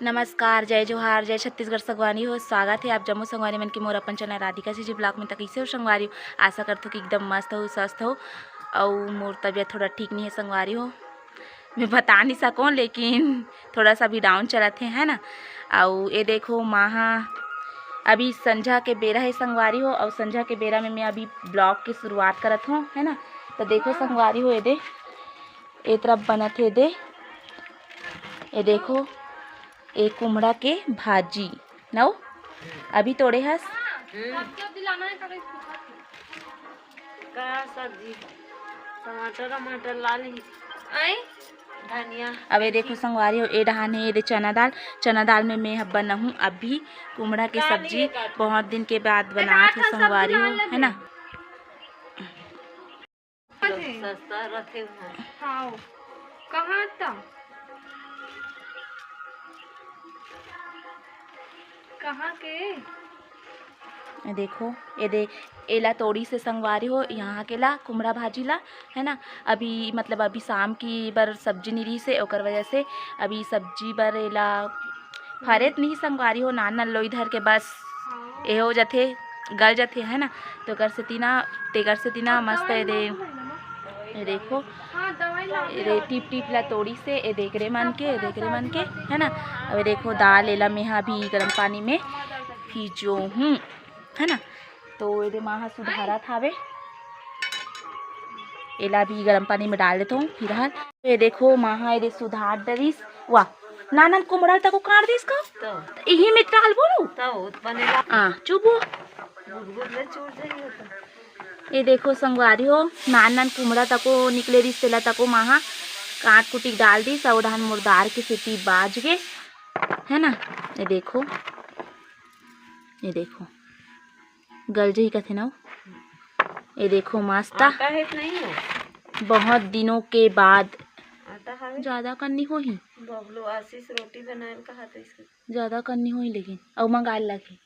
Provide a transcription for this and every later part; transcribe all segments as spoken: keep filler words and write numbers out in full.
नमस्कार, जय जोहार, जय छत्तीसगढ़ संगवारी हो। स्वागत हे आप जम्मो संगवारी मन के मोर अपन चैनल राधिका सीजी ब्लॉग में। त कइसे हो संगवारी हो? आशा करथो कि एकदम मस्त हो, स्वस्थ हो। अउ मोर तबीयत थोड़ा ठीक नहीं है संगवारी हो, मैं बता नहीं सकूँ, लेकिन थोड़ा सा अभी डाउन चलत हे, है ना। अउ ये देखो माँ हा, अभी संझा के बेरा है संगवारी हो, अउ संझा के बेरा में मैं अभी ब्लॉग की शुरुआत करत हूँ, है ना। तो देखो संगवारी हो, ये दे, ये तरफ बनत हे दे, ये देखो, ये कुमड़ा के भाजी नौ अभी तोड़े हस। हम्म। का सब्जी? टमाटर, टमाटर ला ली। आई? धनिया। अब ये देखो संगवारी हो, ए डहान हे, ये दे चना दाल। चना दाल में मैं ह बनाहूँ अभी कुमड़ा के सब्जी। बहुत दिन के बाद बनात हे संगवारी हो, है ना। सस्ता रथे उहाँ। हाँ। कहाँ त? कहाँ के? ये देखो, ये दे, एला तोड़ी से संगवारी हो, यहाँ के ला कुमड़ा भाजी ला, है ना। अभी मतलब अभी शाम की बर सब्जी नहीं रही से, ओकर वजह से अभी सब्जी बर एला फरे त नहीं संगवारी हो, नान नान लोई धर के बस ए हो जाथे, गल जाथे, है ना। तो एकर सेती ना, तेकर सेती ना मस्त ए दे, ये देखो, ये दे टिप टिप ला तोड़ी से, ये देख रे मन के, ये देख रे मन के, है ना। अब ये देखो दाल एला मेहा अभी गरम पानी में भिजो हूँ, है ना। तो ये दे माँ हा सुधारत हावे, एला भी गरम पानी में डाल देत हूँ फिलहाल। ये देखो माँ हा ये दे सुधार डरिस, वाह, नानन कुमड़ा तको काट दिस का? तो। इही में डालबो नु? तो बनेला। हाँ, चुप हो। गुदगुद ले चूर जाई हो तो। ये देखो संगवारी हो, नान नान कुमड़ा तको निकले रिस, तेला तको माँ हा काट कुटी के डाल दिस, अउ धान मुर्दार के सेती बाज गे, है ना। ये देखो, ये देखो, गल जही कथे ना। ये देखो मस्त। आटा है कि नहीं हो? बहुत दिनों के बाद। आटा हवे? ज्यादा कन नहीं होही। बबलू आशीष रोटी बनाए ल कहा था इसके। ज्यादा कन नहीं होही लेकिन, अउ मंगाए ल लगही।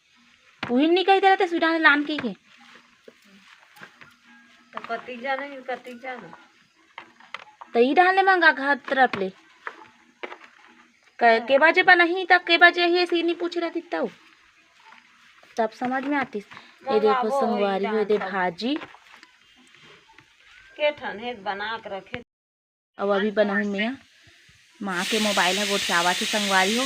उही नहीं कही देला ते सुइडान लान के के। तो कतिक जाना है, कतिक जाना? तो ई डाले मंगा घर तरफ ले। क-, के बजे बनाही त के बजे ही ऐसे नहीं पूछ रहा थी तब। तब समझ में आतिस। ये देखो मंगाबो संगवारी हो, ये दे भाजी। के ठन हे बना के रखे। अब अभी बनाहूँ मैं। माँ के मोबाइल ह गोठियावत हे संगवारी हो।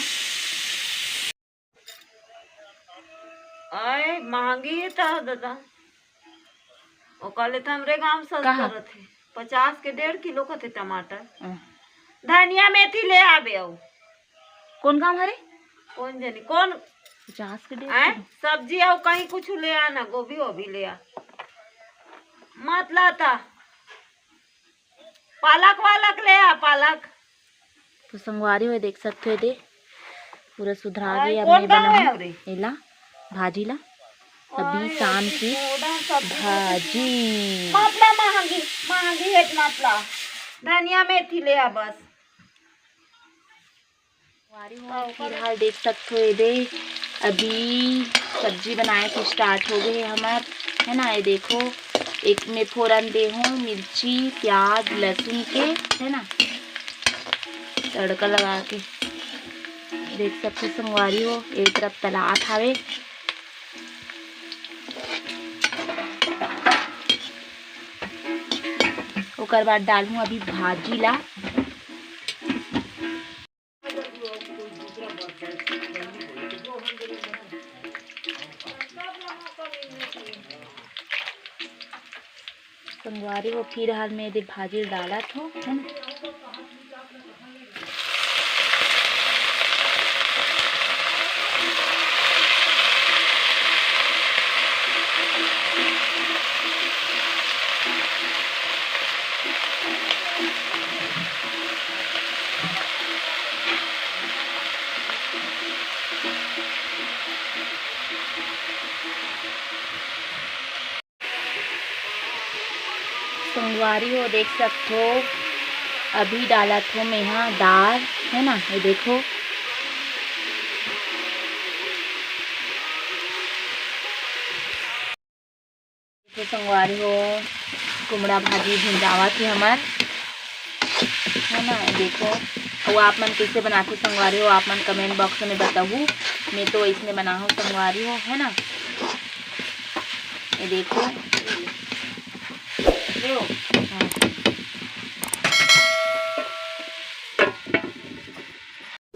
आए महंगी हे त दादा, ओकर ले त हमरे गांव सस्ता कहाँ? रथे। पचास के डेढ़ किलो कथे टमाटर। अ। धनिया मेथी ले आबे अउ। कौन गांव हरे? कौन जनी, कौन? पचास के डेढ़ आए? किलो। सब्जी अउ कहीं कुछ ले आना, गोभी वोभी ले आ। मत लाता। पालक वालक ले आ, पालक। तो संगवारी हो देख सकते हो, दे पूरा सुधरा आय, गया। अब कोन मैं गाँव है बनाऊँ रे? एला, भाजी ला। अभी आय, शाम अभी की कोडा सब्जी भाजी। मत ला महंगी, महंगी है मत ला। धनिया मेथी ले आ बस। संगवारी हो, फिलहाल देख सकते हो, ये दे अभी सब्जी बनाए के स्टार्ट हो गए हे हमर, है ना। ये देखो, एक में फोरन दे हूँ मिर्ची, प्याज, लहसुन के, है ना, तड़का लगा के। देख सकते हो संगवारी हो, एक तरफ तलात हावे, ओकर बाद डालहूँ अभी भाजी ला। संगवारी हो, फिलहाल मैं एदे भाजी डालत हो, है ना। संगवारी हो, देख सकथो, अभी डालत हो मेहा दार, है ना, ये देखो। तो संगवारी हो, कुमड़ा भाजी भुंजावत हे हमर, है ना, ये देखो। अउ आप मन कइसे बनाथो संगवारी हो, आप मन comment box में बताहू। मैं तो अइसने बनाहूँ संगवारी हो, है ना। ये देखो, ये हो।